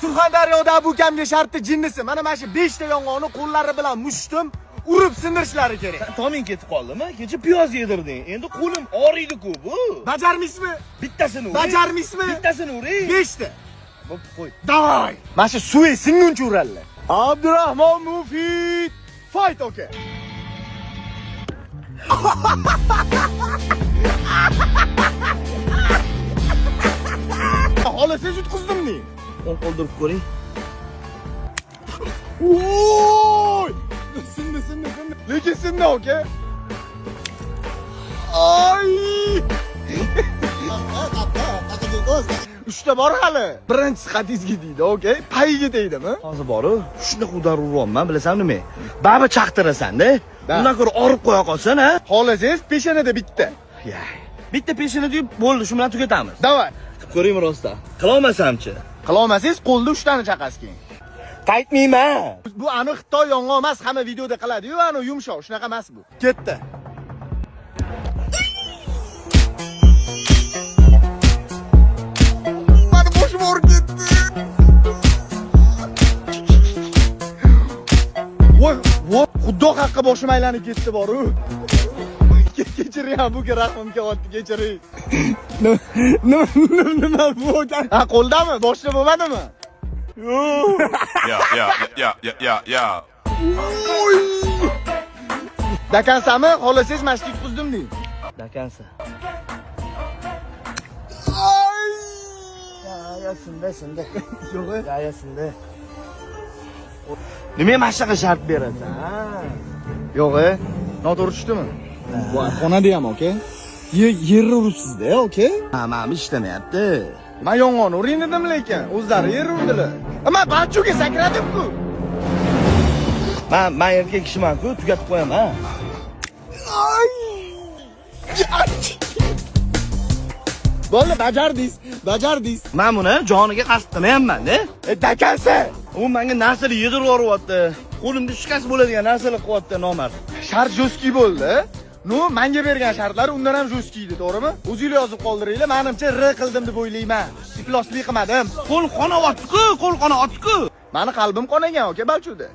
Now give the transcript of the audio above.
Surxondaryoda abukamga sharti jinnisi. Mana shu 5 ta yong'oqni qo'llari bilan mushtim, urib sindirishlari kerak. Toming ketib qoldimi? Kecha piyoz yedirding. Endi qo'lim og'riydi-ku bu. Bajarmaysizmi? Bittasini uring. Bajarmaysizmi? Bittasini uring. 5 ta. Bo'pti, qo'y. Давай. Mana shu suvi singuncha uradilar. Abdurahmon Mufid. Fight aka. Xohlasangiz yutqizdim deng. Qo'l qoldirib ko'ring. Oy! Sindi, sindi, sindi. Lekin sindi aka. Ay! Uchta bor hali. Birinchisi qatizga deydi, okey. Payiga teydimi? Hozir boru, shunaqa udar uryapman, bilasanmi nima? Baba chaqtirasan-da. Da. Undan ko'ra og'rib qo'ya qolsin, ha? Xohlasangiz peshanada bitta. Ya. Bitta peshana deb bo'ldi, shu bilan tugatamiz. Давай. Qilib ko'ringmi rostdan? Qila olmasamchi? Qilolmasangiz qo'lda uchtani chaqasiz keyin. Qaytmayman. Bu aniq Xitoy yong'oq emas, hamma videoda qiladi-yu, anu yumshoq, shunaqa emas bu. Ketdi. Mani boshim og'rib ketdi. Voy, voy, xudo haqqi boshim aylanib ketdi boru. Kechiring, bu rahmim kelyapti, kechiring. Nima nima bu? Ha, qo'ldami? Boshda bo'lmadimi? Yeah. Oy! Dakansami? Xohlasangiz mana shu yutqizdim deng. Dakansa. Ay! Ya, ya, sinda, sinda. Yo'q. Ya, ya, sinda. Nima mana shunaqa shart berasan? Ha? Yo'q, e. Noto'g'ri tushdimi? Bu xonada ham aka. Yerni uribsiz-da, aka. Ha, mana bu ishlamayapti. Men yong'oqni uring dedim lekin, o'zlari yer urdilar. Men balchuga sakradim-ku. Men erkak kishiman-ku, tugatib qo'yaman. Ay! Bo'ldi, bajardingiz, bajardingiz. Men buni joniga qasd qilmayapman-da. E, dakansa. U menga narsalar yedirib yuboryapti. Qo'limda shikast bo'ladigan narsalar qilyapti nomard. Shart жёсткий bo'ldi. Ну, menga bergan shartlari undan ham жёсткий edi, to'g'rimi? O'zinglar yozib qoldiringlar, menimcha R qildim deb o'ylayman. Ifloslik qilmadim. Qo'l qonayapti-ku, qo'l qonayapti-ku. Mani qalbim qonagan, aka, balchuda.